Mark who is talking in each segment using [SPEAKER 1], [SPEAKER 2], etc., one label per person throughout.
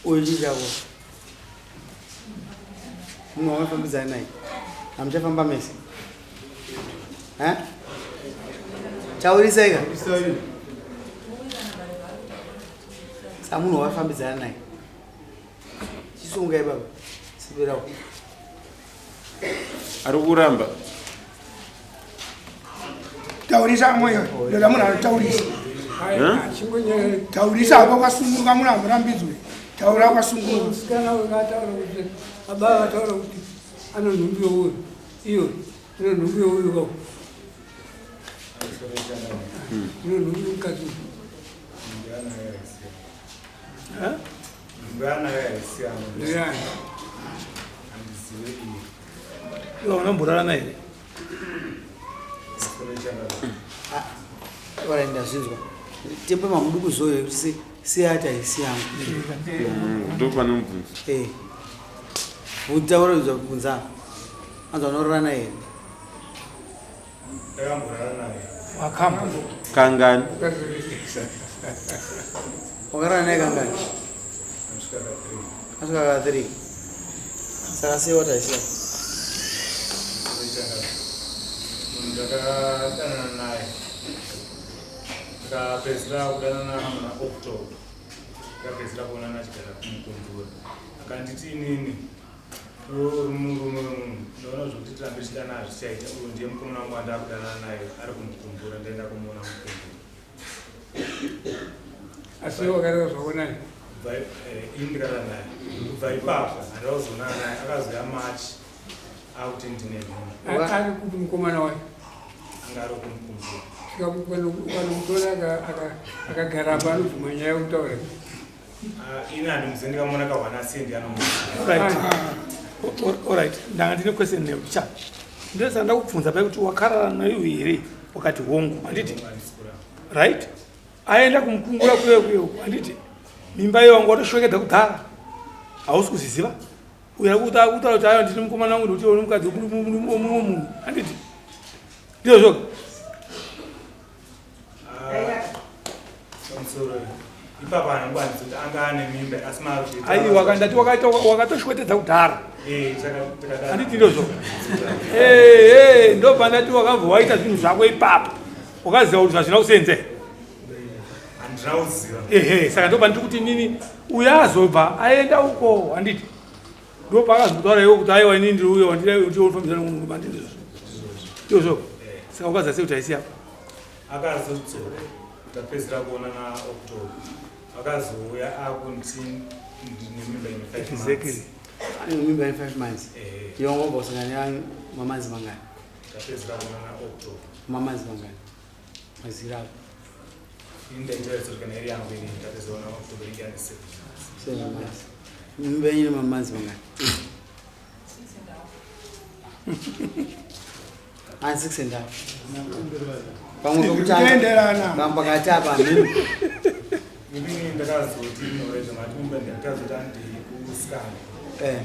[SPEAKER 1] Uyu chii chako? Munhu wamafambidzana naye. Hamuchafamba mese. Eh? Taurisa ika. Samunhu wafambidzana naye. Chisungai baba. Sibirawo.
[SPEAKER 2] Ari kuramba.
[SPEAKER 3] Taurisa mweyo. Ndoda munhu anotaurisa. Taurisa apa wakasunguruka munhu amurambidzwe. Taura wakasunguruka.
[SPEAKER 4] Musikana wakataura kuti baba vataura kuti ano nhumbi youyo. Iyo ino nhumbi youyo kau. Ino nhumbi mukadzi uyu.
[SPEAKER 5] Iwe unomborarana here?
[SPEAKER 1] Ora ndazvinzwa. Tembe mamudu kuzoyo kuti siyati haisi yangu.
[SPEAKER 2] Ndo pane mubvunzo.
[SPEAKER 1] Eh. Utaura kubvunza. Anzi unorarana here?
[SPEAKER 5] Wakamba.
[SPEAKER 2] Kangani?
[SPEAKER 1] Wakarara naye kangani? Asvika ka 3. Saka sei wataisiya?
[SPEAKER 6] Ndakadanana naye tikapedzisira kudanana muna October, tikapedzisira kuonana achigara kumukumbura akanditi inini Uri murume wemunhu ndaona zvekuti tirambe tichidana hazvichaita uyu ndiye mukomana wangu wandakudanana naye ari kumukumbura ndaenda kumuona mukumbura
[SPEAKER 4] asi wakareva zvako naye
[SPEAKER 6] eh, ini ndikarara naye kubva ipapo handida kuzoonana naye akazouya march akuti ndine nhumbu
[SPEAKER 4] ari kupi mukomana wayo
[SPEAKER 6] anga ari kumukumbura
[SPEAKER 4] ukanomutora akagara apa anobvuma nyaya yekutaura
[SPEAKER 6] Ah, ini handimuzivi ndikamuona kahwana sendi
[SPEAKER 5] anomuziva. Alright, ndanga ndine question newe cha. Ndosaka ndakubvunza pai kuti wakarara nayo here wakati hongu handiti? Right? Aenda kumukungura kuye kuye uko handiti? Mimba iyo wanga watoshokedza kudhara. Hausi kuzviziva? Uya kutaura kuti ayo ndini mukomana wangu ndikuti uri mukadzi mumwe munhu handiti? Ndizvo zvoga. Aiwa kandati wakaita wakatoshwetedza kudhara
[SPEAKER 6] eh,
[SPEAKER 5] handiti ndozvo eh, eh, ndobva ndati wakabva waita zvinhu zvako ipapo wakaziva kuti zvazvina kusenze ehe saka ndobva ndiri kuti inini uyo azobva aenda uko handiti ndopaakazokutaura iwe kuti aiwa inini ndiri uyo wandifambisa ndizvozvo ndizvozvo saka ukaziva sei kuti haisi yako
[SPEAKER 6] Akazodzoka tapedzera kuonana October akazouya akundi ndine mimba ine 5 months.
[SPEAKER 1] Exactly. Ane mimba ine 5 months.
[SPEAKER 6] Eh.
[SPEAKER 1] Iwe wanga usangana naye mamanzi mangani?
[SPEAKER 6] Tapedzera kuonana October.
[SPEAKER 1] Mamanzi mangani? Mazira ako.
[SPEAKER 6] Ini ndaita kuti kana iri yangu ini tapedzera kuonana October inge ane 7 months.
[SPEAKER 1] 7 months. Mimba yenyu ine mamanzi mangani? And six and half. Pamwe pekutanga pakati apa hameno.
[SPEAKER 6] Inini ndakazoti inoreja matumba ndakazoti andei kusikana.
[SPEAKER 1] Eh.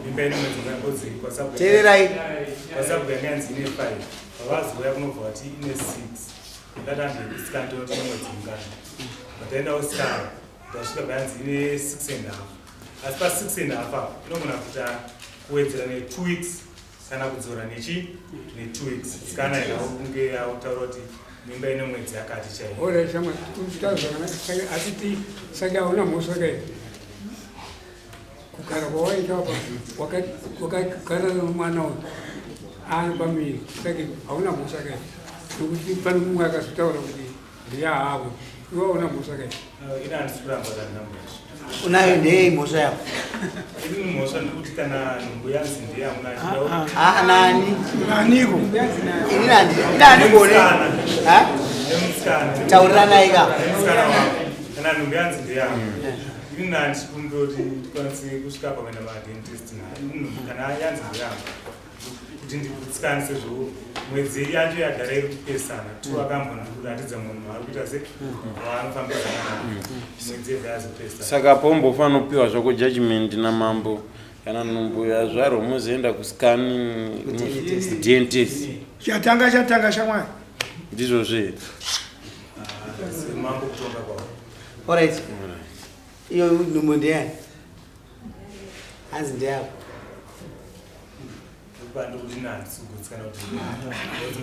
[SPEAKER 6] Imba ine mwedzi ungangozi kwasabu.
[SPEAKER 1] Teererai.
[SPEAKER 6] Kwasabu yanga yanzi ine 5. Pavazouya kunobva vati ine 6. Ndati andei kusikana tonoti ine mwedzi ungani. Pataenda kusikana ndasvika payanzi ine 6 and half. Asi pa 6 and half apa inogona kuita kuwedzera ne 2 weeks kana kudzora nechi ne 2 weeks sikana ina kunge yautaura kuti mimba ine mwedzi yakati chaiyo.
[SPEAKER 4] Ora shamwa kutaura zvakanaka saka atiti saka hauna mhosva kai kugara kwawaita apa wakagara nomwana uyu ari pamiri saka hauna mhosva kai nokuti pane mumwe akazotaura kuti Ndeyahavo. Iwe hauna mhosva kai?
[SPEAKER 6] Ini handisi kuramba kuti handina mhosva.
[SPEAKER 1] Unayo ndeyei mhosva yako?
[SPEAKER 6] Ini mhosva ndiri kuti kana nhumbu yanzi ndeyamuna achida.
[SPEAKER 1] Ah, nani?
[SPEAKER 3] Naniko?
[SPEAKER 1] Ini nandi. Nani gone? Ha?
[SPEAKER 6] Nemusikana.
[SPEAKER 1] Tauriranai ka.
[SPEAKER 6] Nemusikana wako. Kana nhumbu yanzi ndeyangu. Ini nandi kundoti ndikwanise kusvika pakuenda madentist nayo. Kana yanzi ndeyangu. kuti ndikutsikani sezvo mwedzi yacho yagara iri kupesana tu akambondiratidza munhu ari kuita se waanofambidzana naye mwedzi yega yazopesana
[SPEAKER 2] saka pombofanira kupiwa zvako judgment namambo kana nhumbu yazvarwa mozoenda kuscan kudentist
[SPEAKER 3] Chatanga chatanga shamwari.
[SPEAKER 2] ndizvozvo here
[SPEAKER 6] mambo kutonga kwavo
[SPEAKER 1] Alright. Iyo nhumbu ndeyani? Hanzi ndeyako.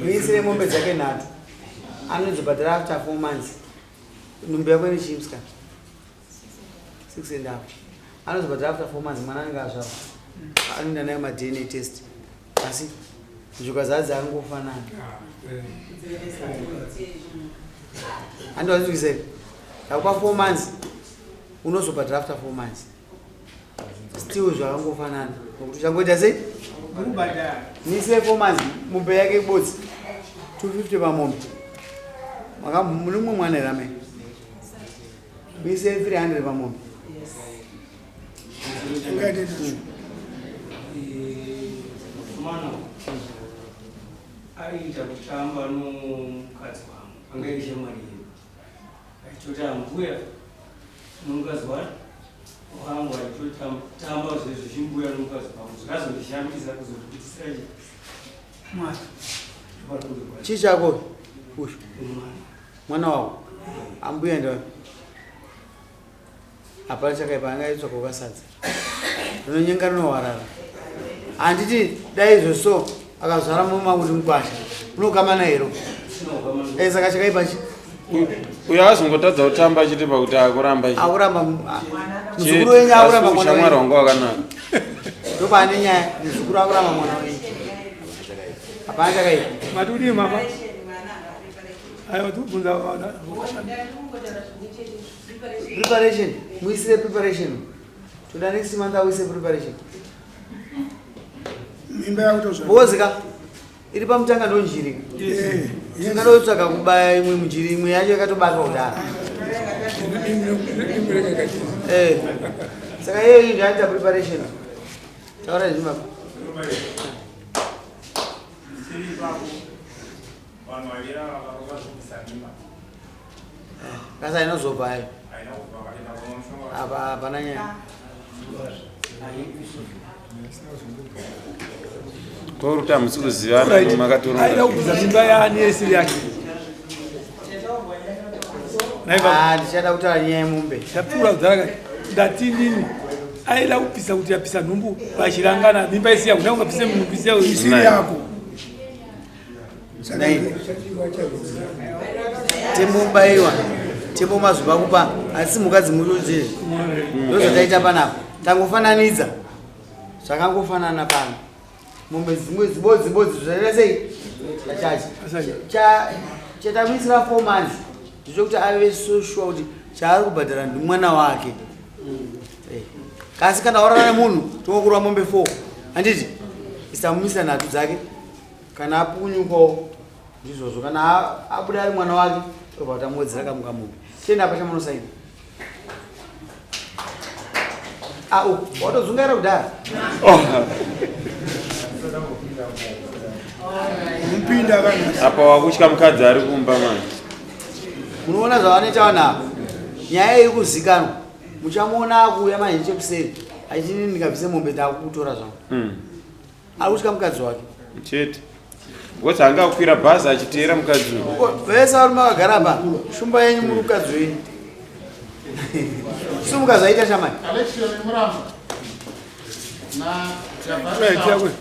[SPEAKER 1] Muisire mombe dzake nhatu. Anodzibhadhara after 4 months. Nhumbu yako ine chii musikana? 6 and half. Anozobhadhara after 4 months mwana anenge azvarwa. Anoenda nayo maDNA test. Asi njuka zadzi angofanana. Andozvizwisisa. Ndakupa 4 months. Unozobhadhara after 4 months. Still zvakangofanana. Nokuti uchangoita sei? Muisire 4 months mombe yake ibodzi. 250 pamombe. Mune mumwe mwana here amai? Muisire 300 pamombe.
[SPEAKER 7] Mwana aiita kutamba nomukadzi wangu, anga iri shamwari yedu, achitoti ambuya nomukadzi wangu, achitotamba zvezvichimbuya nomukadzi wangu, zvikazondishamisa kuzondibudisira mwana.
[SPEAKER 1] Chii chako uyu? Mwana wako. Ambuya ndiwapi? Hapana chakaipa, anga aitsvaka kukasadza. Rinonyenga rinowarara. Handiti dai izvo so akazvara muma kuti mukwasha. Unokamana here? Eh, saka chakaipa chi?
[SPEAKER 2] Uyo azongotadza kutamba chete pakuti akuramba chi.
[SPEAKER 1] Akuramba muzukuru wenyu akuramba mwana
[SPEAKER 2] wenyu.
[SPEAKER 1] Shamwari
[SPEAKER 2] wanga wakanaka.
[SPEAKER 1] Ndopane nyaya, muzukuru akuramba mwana wenyu. Hapana chakaipa.
[SPEAKER 5] Mati kudii mama? Aiwa tikubvunza
[SPEAKER 1] preparation. Muisire preparation. Toda next month auise preparation.
[SPEAKER 3] Mimba yakutozvara.
[SPEAKER 1] Bozika iri pamutanga ndonjiri. Tingadotsvaga kubaya imwe munjiri, imwe yacho yakatobatwa kudhara. Saka iyoyi ndaita preparation. Taura izvi baba. Kasa inozobva ayo. Apa hapana nyaya.
[SPEAKER 2] Kwauri kuti hamusi kuzivana makatorwa.
[SPEAKER 5] Aida kubvisa mimba yaani yesiri yake.
[SPEAKER 1] Ah, ndichada kutaura nyaya yemombe.
[SPEAKER 5] Ndapfuura kudhara kati ndati nini aida kubvisa kuti apisa nhumbu vachirangana mimba isi yako ndaungabvise nhumbu isi yako
[SPEAKER 3] Isiri yako.
[SPEAKER 1] Tembobaiwa tembo mazuva kupa asi mukadzi murudzi ndozvataita panapa. Tangofananidza zvakangofanana pano. Mombe dzimwe dzibodzi bodzi zvaita sei? Chachachi. Chatamuisira 4 months ndichokuti ave so sure kuti chaari kubhadhara ndi mwana wake. Kasi kana warara nemunhu tokurwa mombe 4. Handiti? Isamuisa nhatu dzake. Kana apunyukawo ndizvozvo, kana abuda ari mwana wake tobva tamuwedzera kamuka mombe. Tienda apa chamunosaina. Ah, watodzungaira kudhara.
[SPEAKER 3] Mupinda kana.
[SPEAKER 2] Apa wakutya mukadzi ari kumba manje.
[SPEAKER 1] Munoona zvavanoita vanhu ava. Nyaya iri kuzikanwa. Muchamuona akuuya manje chekuseri. Achini ndikabvise mombe ndakutora zvangu. Ari kutya mukadzi wake.
[SPEAKER 2] Chete. Ngozi anga kukwira bhazi achiteera mukadzi uyu.
[SPEAKER 1] Vese varume vakagara apa, shumba yenyu muri mukadzi wenyu. Sumuka zvaita shamani.
[SPEAKER 8] Alexio Muramba. Na Javaris.